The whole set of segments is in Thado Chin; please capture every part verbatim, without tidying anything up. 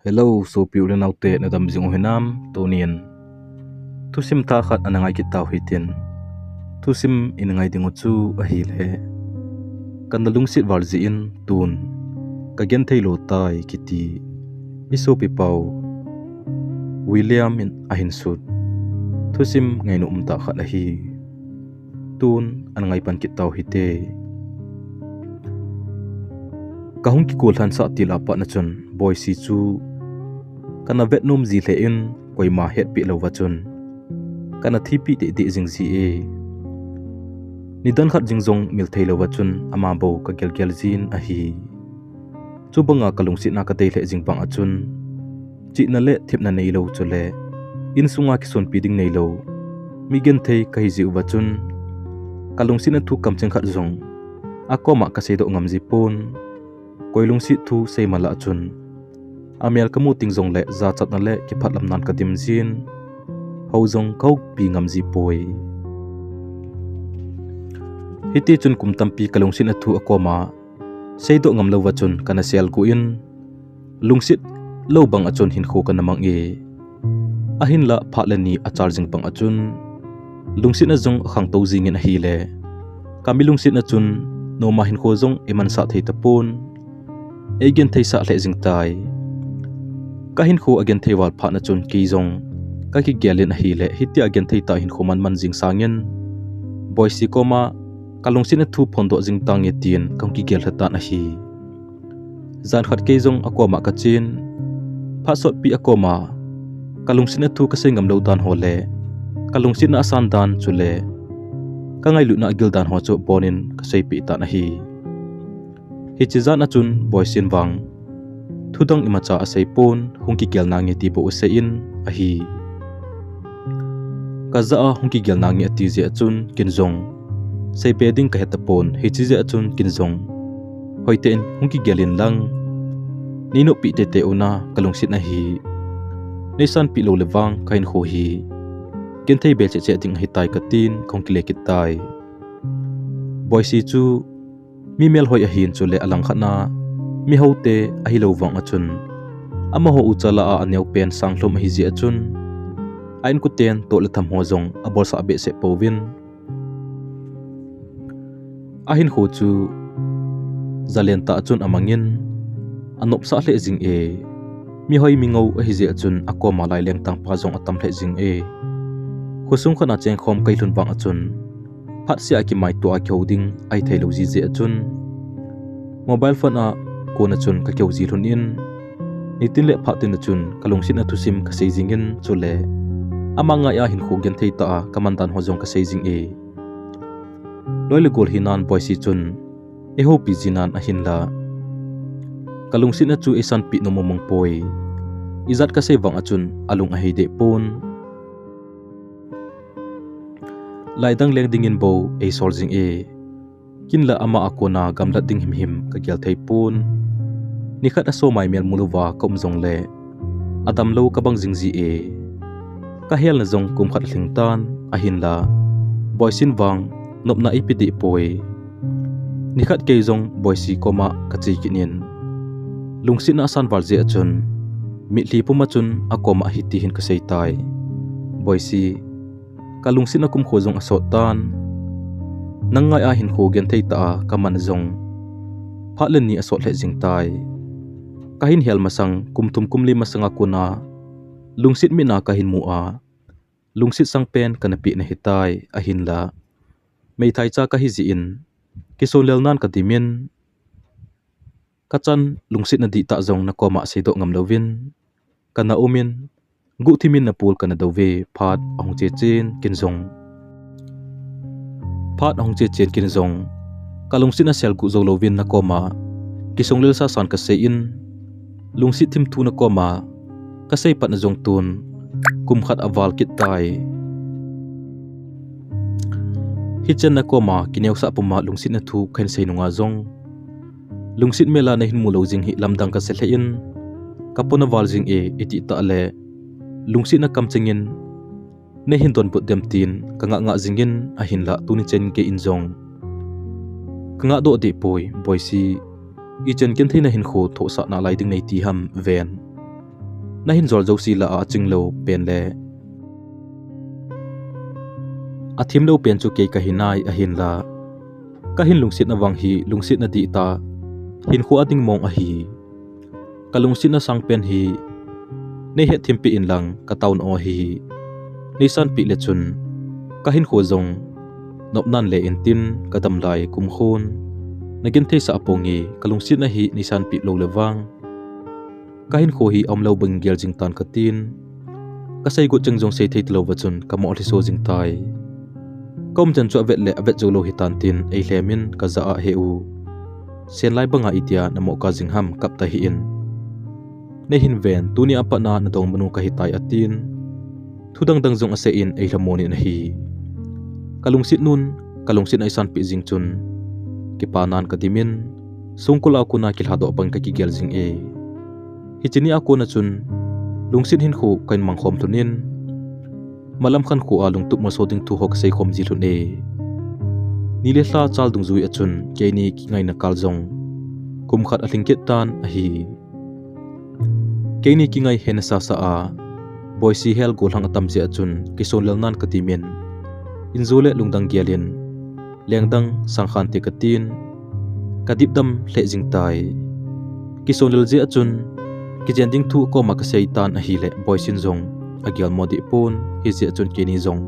Hello, sopi u le naute, nadam jing u hinam? Tunin thusim thah khat ana ngai kit tau hitin. Thusim ina ngai ding u chu ahile, kana lungset val jeh in tun kagenthei lou tai kiti i sopi pau William in ahin sut thusim ngainom tah khat ahi. Tun ana ngai pan kit tau hite. Kahung kigol lhansah til a pat na chun Boise chu kana vet nom ji lheh in, koima hetpeh louva chun kana thipeh deh deh jing ji e. Nidan khat jing jong mil thei louva chun ama bou kagel gel jin ahi. Chubanga kalungsetna kadei lheh jing vang a chun, chihna le thepna neilou chule insunga kisonpi ding neilou, mi genthei kahi jeh uva chun, kalungsetna thu kamcheng khat jong akoma kaseidoh ngam ji pon. Koi lungset thu sei ma lah chun, amel kamu teng jongle jachatna le kiphatlamnan kadim jin, hou jong kahoupi ngam ji poi. Hiti chun kum tampi kalungsetna thu akoma seidoh ngam louva chun kana selguh in, lungset lou bang a chun hinkho kana mang e. Ahinlah phat le ni achal jing bang a chun, lungsetna jong akhangtou jingin ahile, kami lungsetna chun noma hinkho jong eimansah thei tapon. Eigentheisah lheh jing tai. Kahinkho agenthei val phat na chun kei jong kakigel in ahile, hitia genthei tah hinkho manman jing sangin Boise koma kalungsetna thu phondoh jing tange tin kahung kigel lha tan ahi. Jan khat kei jong akoma kachen, phat sotpi akoma kalungsetna thu kasei ngam lou dan ho le kalungsetna asan dan chule kangailutna agil dan ho chu abonin kaseipeh tan ahi. Hiche jan a chun Boise in vang thudang imacha asei pon, hung kigel nange ti bou asei in ahi. Kajah a hung kigel nange ati jeh a chun ken jong seibe ding kahe tapon, hiche jeh a chun ken jong hoitah in hung kigel in lang, neinoppi teitei un, kalungsetna hi neisanpi lou le vang kahinkho hi genthei be cheh cheh ding ahitai katin kahung kile kit tai. Boise chu mi melhoi ahin, chule alangkhat na mihoute ahilou vang a chun, amaho ucha lah a aneopen sanglhum ahi jeh a chun, a inkoten toh le tham ho jong abolsah behseh pouvin, ahinkho chu jalen tah a chun amangin, anopsah lheh jing e. Mihoi mingou ahi jeh a chun akoma laileng tangpa jong atam lheh jing e. Khosung khat a chengkhom kahi lhon vang a chun, phatseh a kimaito a kihou ding ahithei lou ji jeh a chun, mobile phone a kona chun kakihou ji lhon in, nitin le phat tin a chun kalungsetna thusim kasei jingin, chule ama ngai a hinkho genthei tah a kaman dan ho jong kasei jing e. Loi le gol hinan Boise chun eihoupi jinan ahinla, kalungsetna chu eisanpi nom mong mong poi. Ijat kasei vang a chun alung ahei deh pon. Lai dang leng dingin bou eisol jing e. Ken la ama a kona gamlat ding himhim kagel thei pon. Nikhat asomai mel mu louva kaum jongle, adamlou kabang jing ji e. Kahelna jong kum khat alhing tan, ahinla Boise in vang nopna eipe deh poi. Nikhat kei jong Boise koma kache kit in, lungsetna asan val jeh a chun, mitlhi pum a chun akoma hiti hin kasei tai. Boise, kalungsetna kumkho jong asot tan. Nang ngai a hinkho genthei tah a kaman jong phat le ni asot lheh jing tai. Kahin hel masang kum thum kum li masanga kona lungset mitna kahin mu a, lungset sangpen kana peh nahitai, ahinla meithai cha kahi jeh in, kisonlel nan kadimin, kachan lungsetna dihtah jong nakoma seidoh ngam louvin kana umin, guhthimin napul kana douve. Phat ahung che chen ken jong, phat ahung che chen ken jong, kalungsetna selguh jou louvin nakoma kisonglel sasan kasei in, lungset thim thu nakoma kasei patna jong tun kum khat aval kit tai. Hichan nakoma kineosah puma lungsetna thu kahin sei nunga jong, lungset mel a neihin mu lou jing hi lamdang kasa lheh in, kapona val jing e, itih tah le lungsetna kamcheng in neihin donbut dem tin kangah ngah jingin, ahinla tuni chen kei in jong kangah doh deh poi, Boise. Ichan gentheina hinkho thohsah nalai ding neiti ham ven. Nahin jol jouse lah a aching lou pen le athim lou pen chu kei kahi nai ahinla, kahin lungsetna vang hi lungsetna dihtah hinkho a ding mong ahi. Kalungsetna sangpen hi neihet thim peh inlang kataona ahi. Neisanpeh le chun kahinkho jong nopnan le intin kadam lai kumkhon. Nagentheisah ponge, kalungsetna hi neisanpeh lou le vang kahinkho hi aumlou bangin gel jing tan katin. Kasei got cheng jong seithei talou va chun kamoh lhiso jing tai. Kaumchan chu avet le avet jou lou hitan tin eilhem in kajah a, he u, senlai banga itia namoh kap jing ham, kap tahih in. Neihin ven, tunia patna nadongmanu kahitai atin. Thu dangdang jong asei in eilhamon in ahi. Kalungset nun, kalungset a eisanpeh jing chun kipanan kadimin, songkul a kona kilhadoh bang kakigel jing e. Hiche nia kona chun lungset hinkho kahin mangkhom lhon in, malam khankho a lungtup molso ding thu ho kaseikhom ji lhon e. Ni le lha chal dungjui a chun keini kingaina kal jong kum khat alhing kit tan ahi. Keini kingai hena sasa a, Boise hel gollhang atam jeh a chun kisonlel nan kadimin, injo le lungdang gel in lengdang sangkhante katin, kadipdam lheh jing tai. Kisonlel jeh a chun kijen ding thu koma kasei tan ahile Boisen jong agelmo deh pon, hijeh a chun keini jong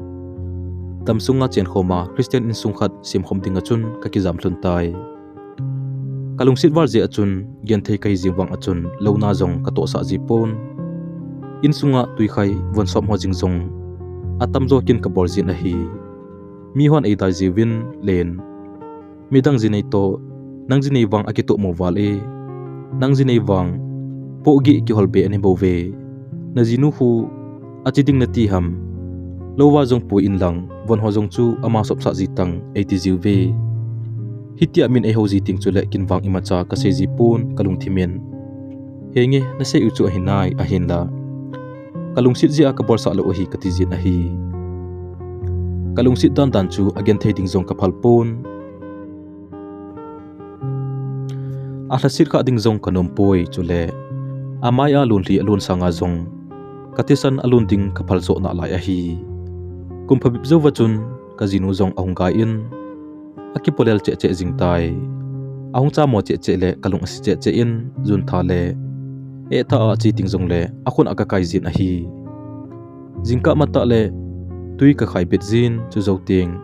damsunga chenkhoma Christian insung khat semkhom dinga chun kakijam lhon tai. Kalungset val jeh a chun genthei kahi jing vang a chun louna jong katohsah ji pon. Insunga tuikhai vonsop ho jing jong atamjo kin kabol jin ahi. Mihon eidai jiuvin len, midang jinei toh nang jinei vang akitohmo val e. Nang jinei vang pohgih kiholbe anibouve. Najinu khu achi ding nati ham? Louva jong pui inlang von ho jong chu ama sopsah ji tang eiti jiuve. Hitia min eihou ji teng chule kin vang imacha kasei ji pon kalungthim in. Henge, nasei u chu ahi nai, ahinla kalungset jeh a kabolsah lou ahi kati jin ahi. Kalungset dandan chu agenthei ding jong kaphal pon. Alhaset kha ding jong kanom poi, chule amai a lonlhi alon sanga jong kathisan alon ding kaphal joh nalai ahi. Kum phabep jouva chun kajinu jong ahung gai in, akipolel cheh cheh jing tai. Ahung chamo cheh cheh le kalung ase cheh cheh in, juntha le ehtha a che teng jongle akhut a kakai jin ahi. Jingkah matah le tui kakhai bet jin, chujou teng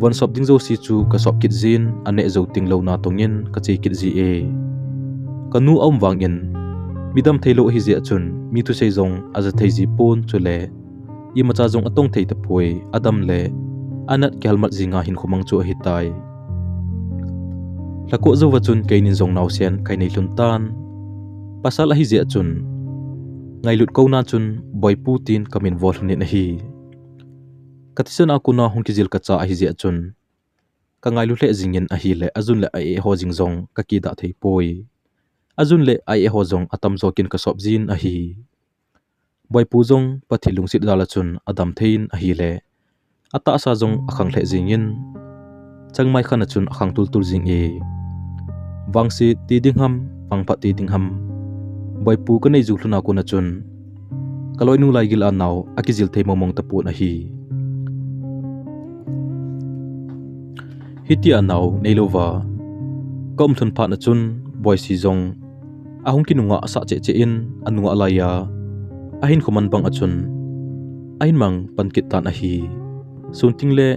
vonsop ding jouse chu kasop kit jin, aneh jou teng louna tongin kache kit ji e. Kanu aum vangin midam theilou ahijeh a chun mi thusei jong aja thei ji pon, chule imacha jong atong thei tapoi, adam le anat kihelmat jinga hinkho mang chu ahitai. Lhakot jouva chun keinin jong naosen kahin nei lhon tan. Pasal ahijeh a chun ngailut kouna chun Boipu tin kamin vo lhonin ahi. Kathisan a kona hung kijil kacha ahijeh a chun kangailu lheh jingin ahile ajun le a-eh ho jing jong kakidah thei poi. Ajun le a-eh ho jong atamjo kin kasop jin ahi. Boipu jong Pathen lungset jal a chun adam thei in ahile, atahsa jong akhang lheh jingin, changmai khan a chun akhang tultul jing e. Vangset ti ding ham, vangphat ti ding ham, Boipu kanei ju lhona kona chun kaloinu laigil a nao akijil thei mongmong tapon ahi. Hitia nao neilouva kaum lhon phat a chun Boise jong ahung kinunga asah cheh cheh in, anunga laiya ahinkho man bang a chun ahin mang pan kit tan ahi. Sun tengle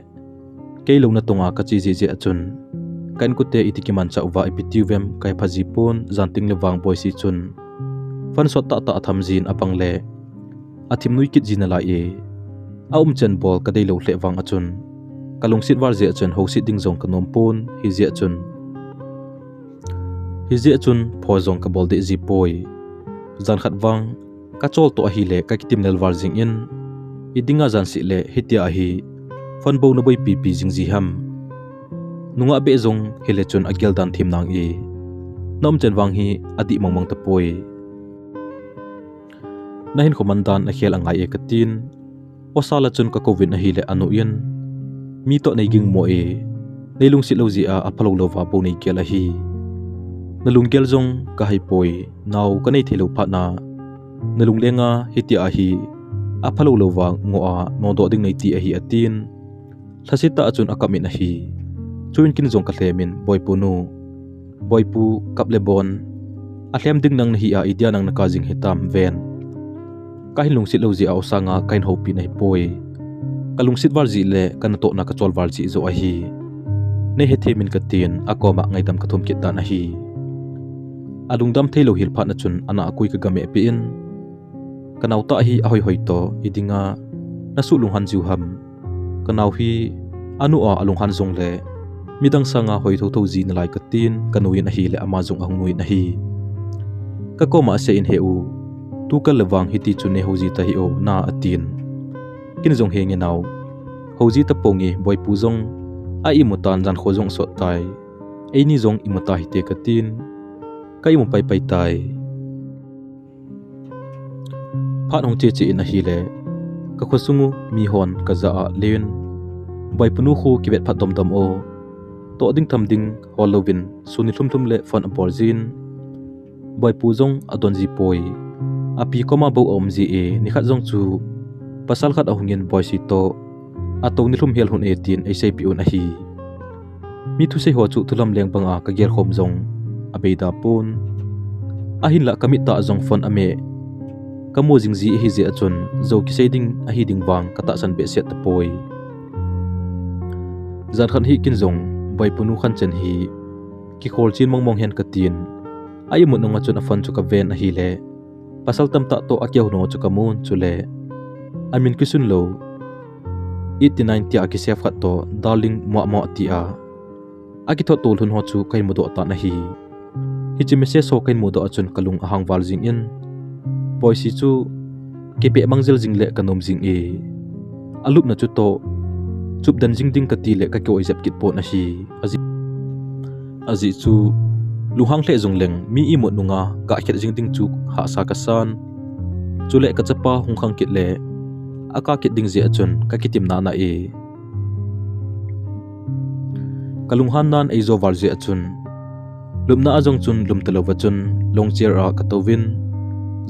kei louna tonga kache jeh jeh a chun ka inkote iti kimanchah uva ipi tiuvem kahe pha ji pon, jan tengle vang Boise chun phone sot tahtah atham jin, abangle athim nui kit ji nalai e. Aumchan bol kadeilou lheh vang a chun kalungset val jeh a chun houset ding jong kanom pon, hijeh a chun hijeh a chun phone jong kabol deh ji poi. Jan khat vang kachol toh ahile kakitim lel val jingin, idinga jan seh le hitia ahi, phone bou naboipi pi jing ji ham? Nungah beh jong hile chun agel dan them nange. Naumchan vang hi adih mongmong tapoi. Nahinkho man dan nakhel angai e katin, Osal a chun kakouvin ahile anu in, mi toh neigingmo e, neilungset lou jeh a aphalou louva bou neigel ahi. Nalunggel jong kahai poi, nao kanei theilou phat na Nalunglenga hitia hi aphalou lou vang ngoh a nodoh ding neiti ahi, atin. Lhasetah a chun akap in ahi. Chuin kin jong kalhem in, Boipu nu, Boipu, kap le bon, alhem ding nang nahi a, idia nang nakap jing hitam ven. Kahin lungset lou jeh a osanga kahin houpi nahipoi. Kalungset val jeh le kanatohna kachol val jeh joh ahi. Neihethem in katin, akoma ngaidam kathum kit tan ahi. Alungdam theilou hel phat na chun ana akui kagameh peh in, Kanao tah hi ahoihoi toh, idinga nasuh lunghan jiu ham. Kanao hi anu a alunghan jongle midang sanga hoi thotho ji nalai katin, kanu in ahile ama jong ahung nu in ahi. Kakoma asei in, He u, tukal le vang hiti chun neihou ji tahih o na, atin. Kin jong, He nge nao, hou ji taponge, Boipu jong a imu tan, jankho jong asot tai. Eini jong imu tahite, katin. Ka imu paipai tai. Phat hung cheche in ahile, kakhosung u mihon kajah a len, Boipu nu khu kivet phat domdom o. Toh ding tham ding hol louvin sun nilhum lhum le phone abol jin. Boipu jong adon ji poi. Api koma bou aum ji e, nikhat jong chu pasal khat ahungin Boisi toh atou nilhum hel hon e, tin eiseipeh un ahi. Mi thusei ho chu thulam leng banga kagel khom jong abeida pon. Ahinlah kamit tah a jong phone ame kamu jing ji ahijeh a chun, jou kisei ding ahi ding vang katahsan behseh tapoi. Jankhat hi kin jong Boipu nu khanchen hi kikhol chen mongmong hen katin. A imut nunga chun aphone chu kaven ahile, pasal tamtah toh akihouna chu kamun, chule amin kisun lou, eighty nine tia kisave khat toh, Darling Muah Muah tia akithot to lhon ho chu kahin mudoh tan ahi. Hiche message ho kahin mudoh a chun kalung ahang val jingin, Boisi chu kipeh mang jel jing le kanom jing e. Alupna chutoh chupden jing ding katile kakioi jep kit pon ahi. Ajeh, ajeh chu lunghang lheh jongleng mi imut nunga gah khet jing ding chu hahsa kasan. Chule kachapa hung khang kit le akap kit ding jeh a chun kakitim nana e. Kalunghan nan eijo val jeh a chun, lupna a jong chun lum talouva chun longchair a katouvin,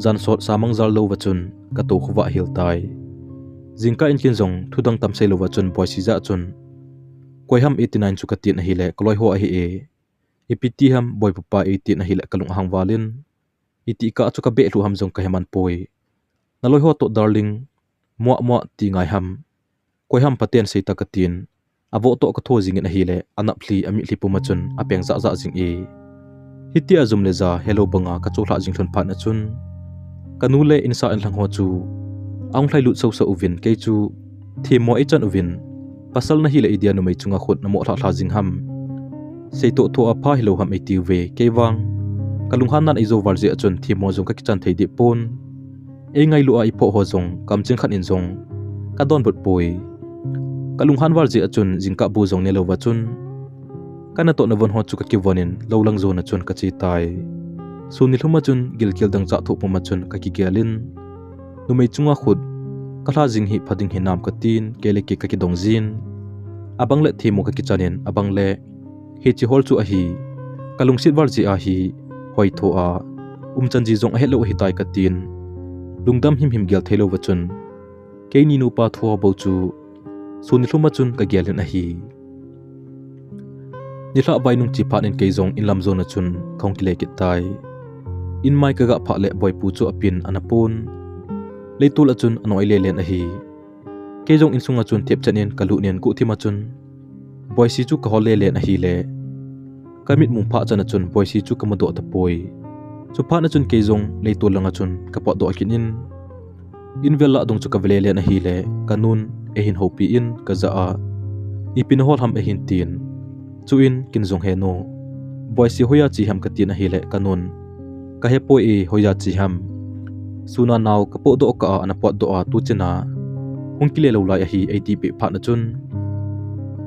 jansot samang jal louva chun katou khovah hel tai. Jingkah in kin jong thudang tam sei louva chun Boisi jah a chun, Koi ham eighty nine chu, katin ahile, Kaloiho ahi e, ipi ti ham Boipu pa, eighty nine ahile, kalung ahang valin, itih kah chu kabeh lhuh ham jong kaheman poi. Naloiho toh Darling Muah Muah ti ngai ham, koi ham phaten seita, katin, avoh toh katho jingin ahile, anaplhi amitlhi puma chun apeng jahjah jing e. Hitia jum le ja helou banga kacholhah jing lhon phat na chun, kanu le insah inlhang ho chu ahung lhailut sohsah uvin, kei chu themmo eichan uvin, pasal nahile idia numei chunga khut namoh lhahlha jing ham. Seitoh thoh a pha hilou ham eitiuve, kei vang kalunghan nan eijo val jeh a chun themmo jong kakichan thei deh pon. Eingailu a iphoh ho jong kamcheng khat in jong kadonbut poi. Kalunghan val jeh a chun jingkah bu jong nelouva chun, kanatohna von ho chu kakivonin lou lang jona chun kache tai. Sun nilhum a chun gilkel dangchah thoh puma chun kakigelin, numei chunga khut kalha jing hi pha ding hinam, katin, kei le kei kakidong jin. Abang le themmo kakichanin, abang le hiche hol chu ahi, kalungset val jeh a hi hoitho a umchan ji jong ahetlou ahitai, katin, lungdam himhim gel theilouva chun, keini nupa thu ho bou chu sun nilhum a chun kagelin ahi. Nilhah vai nung che phat in kei jong inlam jona chun kahung kile kit tai. Inmai kagah phah le Boipu chu apin ana pon. Leitol a chun anoi lelen ahi. Kei jong insunga chun thipchet in kalut in guhthim a chun Boisi chu kahol lelen ahile, kamit mung phah chan a chun Boisi chu kamudoh tapoi. Chuphat na chun kei jong leitol langa chun kapotdoh kit in, invel lah dung chu kave lelen ahile, kanun eihin houpi in kajah a, ipi nahol ham eihin tin. Chuin kin jong, He nu, Boisi hoiya che ham, katin ahile, kanun, Kahepoi e, hoiya che ham. Suna nao kapotdoh kah a ana potdoh a, tuchana hung kile lou lai ahi, eitipeh phat na chun,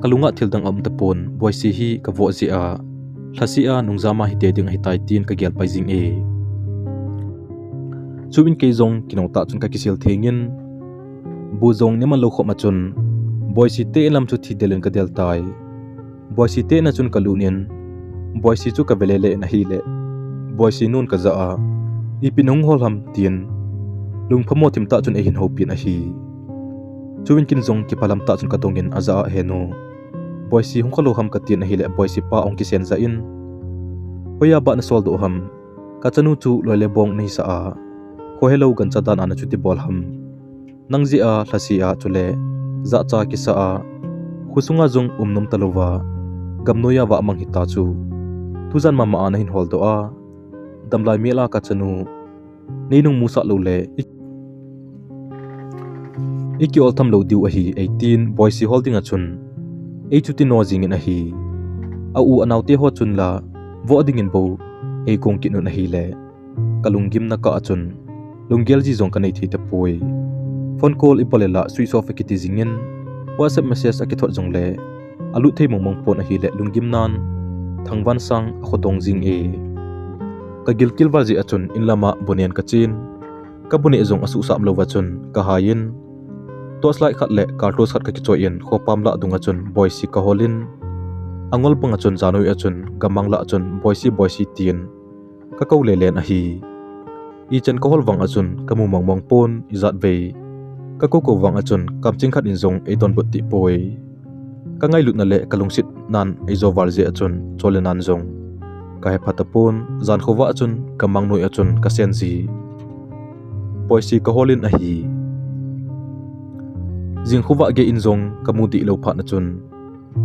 kalunga thildang aum tapon, Boisi hi kavoh jeh a lhase a nungjam a hite ding ahitai, tin kagel pai jing e. Chuin kei jong kinung tah chun kakisil thengin, bu jong neman lou khop a chun Boisi te inlam chu thidel in kadel tai. Boisi te inna chun kalut in, Boisi chu kave lele in ahile, Boisi nun kajah a, ipi nahung hol ham, tin Lungphamo thim tah chun eihin houpin ahi. Chuin kin jong kiphalam tah chun kadongin ajah a, "Henu, Boisi hung khalou ham?" katin ahile Boisi pa ahung kisen jah in, "Hoiya bah nasoldoh ham? Kachanu chu loi le bong nahisah a, khohelou gancha dan a nachuti bol ham? Nang jeh a lhase a chule jahcha kisa a, khosunga jong um nom talouva, gamnoiya vah mang hita chu. Tujan mama a nahin holdoh a, damlai mel a kachanu neinung musah lou le i, iki ol tham lou diu ahi," eitin Boisi hol dinga chun eichuti no jingin ahi. A u anaote ho chun la voh dingin bou eikong kit un ahile, kalunggimna kah a chun lunggel ji jong kanei thei tapoi. Phone call ibol le la switch off akiti jingin, WhatsApp message akithot jongle alut thei mongmong pon ahile lunggimnan thangvah sang akhodong jing e. Kagilkel val jeh a chun inlama bu nen kachen, kabu neh jong asuhsap louva chun kahai in, torchlight khat le cartouche khat kakichoi in khopam lah dunga chun Boisi kaholin, angol banga chun janhoi a chun gamang lah a chun "Boisi, Boisi," tin kakou lelen ahi. Ichan kahol vang a chun kamu mongmong pon, ijatvei kakou kou vang a chun kamcheng khat in jong eidonbut tih poi. Kangailutna le kalungsetnan eijo val jeh a chun chule nan jong kahepha tapon, jankhovah a chun gamang noi a chun kasen ji Boisi kaholin ahi. Jingkhovah gei in jong kamu dihlou phat a chun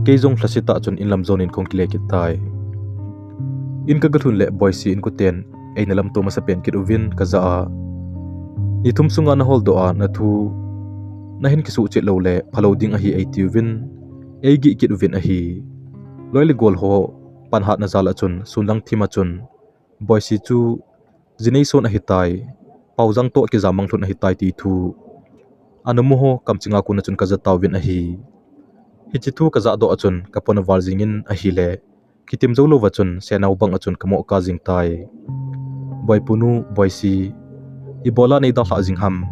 kei jong lhase tah chun inlam jonin kahung kile kit tai. In kagalhun le Boisi inkoten eina lamto masapen kit uvin kajah a, "Ni thum sunga naholdoh a nathu nahin kisuhchet loule phalou ding ahi," eitiuvin eigih kit uvin ahi. Loi le gol ho panhatna jal a chun sunlang thim a chun Boisi chu ji neison ahitai, paojang toh kijamang lhon ahitai ti thu anamu ho kamchenga kona chun kajah tauvin ahi. Hiche thu kajahdoh a chun kapona val jingin ahile, kitem jou louva chun senao banga chun kamoh kah jing tai. "Boipunu, Boisi, ibola neidalhah jing ham?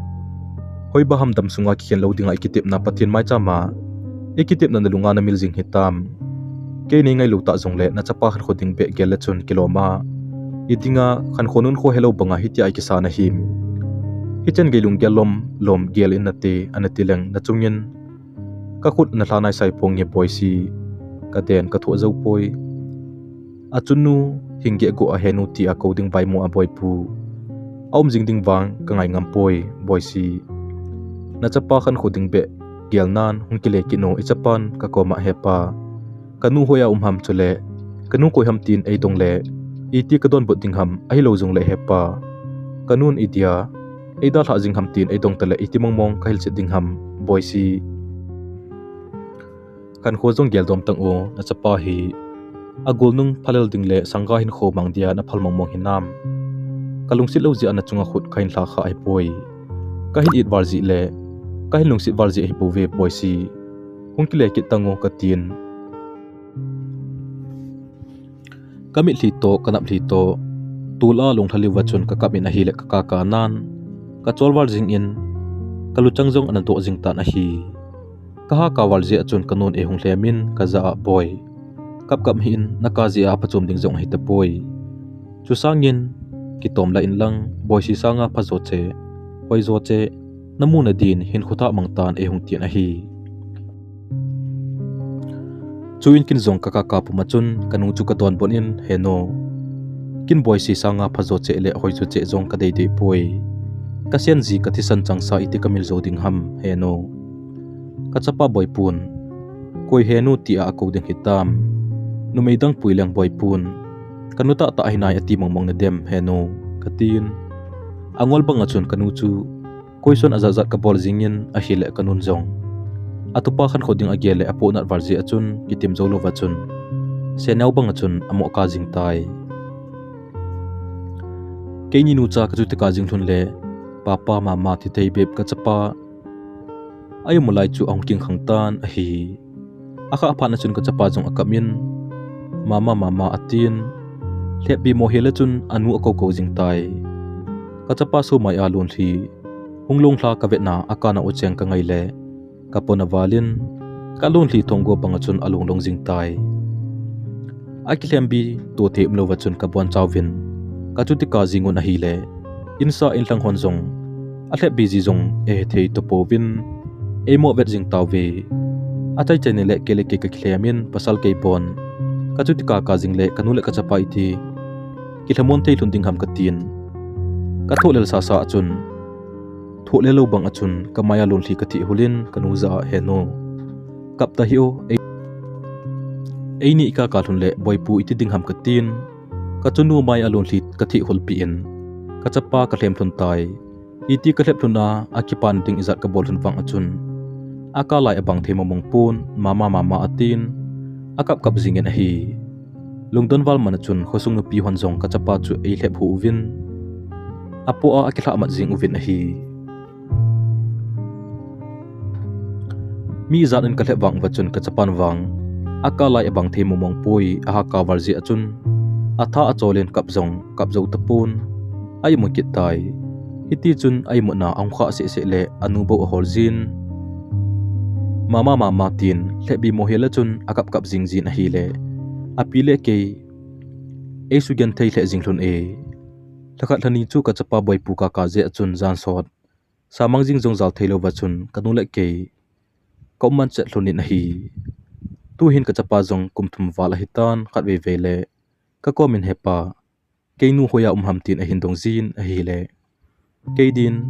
Hoiba ham dam sunga kikhen lou dinga ikitepna Pathen maichama ikitepna nalunga namil jing hitam? Kei neingailou tah jongle nachapa khankho ding beh gel le chun kilom a, idinga khankho nunkho helou banga hitia ikisa nahim? Hichan gei lunggel lom lom gel in nate," anati leng nachungin kakhut analha naisai ponge Boisi. Kaden kathoh jou poi. Achunu hing geh goh a henu tia kou ding vaimo a Boipu aum jing ding vang kangai ngam poi, Boisi. Nachapa khankho ding beh gelnan hung kile kit un, ichapan kakoma hepa, kanu hoiya um ham chule kanu koi ham tin eidong le iti kadonbut ding ham, ahilou jongle hepa, kanun idia eidalhah jing ham tin eidong tale iti mongmong kahilchet ding ham, Boisi. Khankho jong geldom tang o, nachapa hi agolnung phalel ding le sangga hinkho mang dia naphal mongmong hinam? Kalungset lou jeh a nachunga khut kahin lhakha ahipoi. Kahin it val jeh le kahin lungset val jeh ahipouve, Boisi. Hung kile kit tang o, katin. Kamitlhi toh, kanaptli toh, tol a lunglha liuva chun kakap in ahile kakaka nan kachol val jingin kaluchang jong anadoh jing tan ahi. Kahaka val jeh a chun kanun eihung lhemin kajah a, Boi, kapkap hih in, naka jeh a phachom ding jong ahitapoi. Chusangin kitom lah inlang, Boisi sanga phajo cheh, hoijo cheh, namu nadin hinkho thah mangtan eihung tin ahi. Chuin kin jong kakaka puma chun kanu chu kadonbut in, Henu, kin Boisi sanga phajo cheh le hoijo cheh jong kadeidei poi. Kasen ji kathisan changsa iti kamil jou ding ham, Henu? Kachapa Boipun, koi Henu tia akou ding hitam? Numei dang pui leng Boipun, kanu tahtah ahinai ati mongmong nadem, Henu? Katin. Angol banga chun kanu chu question ajatjat kabol jingin ahile kanun jong atupa khankho ding agel le apohnat val jeh a chun kitim jou louva chun senao banga chun amoh kah jing tai. Keini nucha kachuti kah jing lhon le papa mama tithei bep kachapa a-um lai chu ahung kingkhang tan ahi. Akhah phat na chun kachapa jong akap in, Mama, mama, atin, lheppi mo hile chun anu akou kou jing tai. Kachapa somai a lonlhi hung longlha kavetna akana u cheng kangai le kapona valin, kalonlhi thonggo banga chun along long jing tai. Akilhembi to thei umlouva chun kabon chauvin kachuti kah jing un ahile, insa inlhang hon jong Alhep biji jong eihethei tapouvin, eimo vet jing tauve. Achai chai nile kei le kei kakilhem in pasal kei pon. Kachuti kaka jing le kanu le kachapa iti kilhamon thei lhon ding ham katin. Kathoh lel sasa achun, thoh lel lou bang achun kamaiya lonlhi kathih hulin kanu jah a, "He nu, kap tahih o, ei, eini ikaka lhon le boipu iti ding ham," katin. Kachanu maiya lonlhi kathih hulpeh in kachapa kalhem lhon tai. Iti kalhep lhon a, akipan ding ijat kabol lhon vang achun, akalai abang thei mongmong pon, "Mama, mama," atin, akap kap jingin ahi. Lungdon val man achun khosung nupi hon jong kachapa chu eilhep hu uvin, apoh a akilhah mat jing uvin ahi. Mi ijat in kalhep vang uva chun kachapan vang akalai abang thei mongmong poi, ahaka val jeh achun atha acholin kap jong kap jou tapon, a-imut kit tai. Hitichun a-imutna ahung khah sehseh le anu bou ahol jin, "Mama, mama," tin lhep bimo hel achun akap kap jing jin ahile, api le kei eisugenthei lheh jing lhon e. Lhakhat lhani chu kachapa boipu kaka jeh achun jan sot samang jing jong jal thei louva chun kanu le kei kaum man chet lhon in ahi. Tuhin kachapa jong kum thum val ahitan, khatvei vei le kakomin, "Hepa, keinu hoiya um ham?" tin ahin dong jin ahile, kei din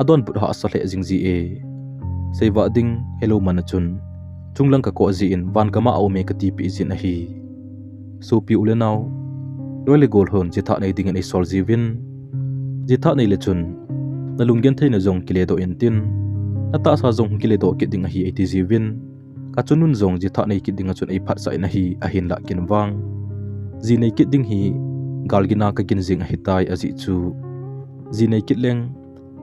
adonbut hahsa lheh jing jie. Seivah ding helou man achun chunglang kakoh jin, "Van gam a aume," katipeh jin ahi. Sopi u le nao, loi le gol hon jitha nei dingin eisol jiuvin, "Jitha nei le chun nalunggentheina jong kiledoh intin, natahsa jong kiledoh kit ding ahi," eiti jiuvin, kachunun jong jitha nei kit ding achun eiphatsah in ahi. Ahinlah ken vang ji nei kit ding hi galgin a kagin jing ahitai, ajeh chu ji nei kit leng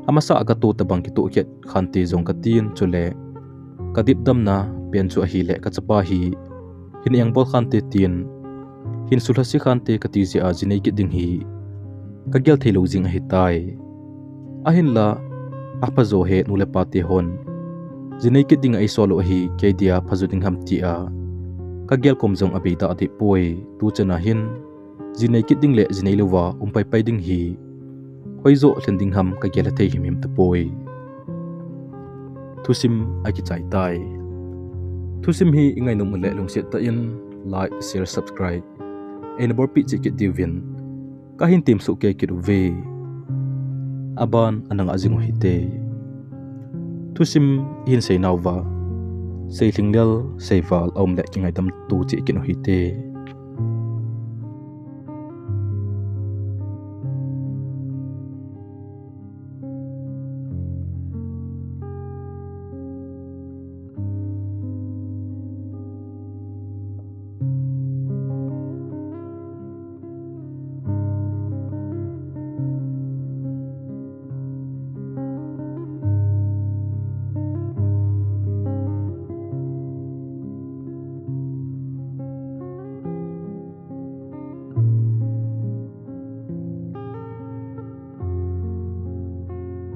amasa a katoh tabang kitoh khet khante jong katin, chule kadipdamna pen chu ahile kachapa hi hin engbol khante tin, hin sulhasi khante kati jeh a ji nei kit ding hi kagel theilou jing ahitai. Ahinla, aphajo he nu le pate hon ji nei kit dinga eisol u ahi, kei dia phajo ding ham tia kagel kom jong abei da deh poi. Tuchan a hin ji nei kit ding le ji nei louva um paipai ding hi hoijoh lhen ding ham kagel thei himhim tapoi. Thusim akichai tai. Thusim hi ingainom u le lungset tah in like, share, subscribe eina bolpeh cheh kit diuvin kahin temsoh kei kit uve. Aban ana ngah jing u hite. Thusim ihin seinauva seilhinglel seival aum le kingaidam to cheh kit u hite.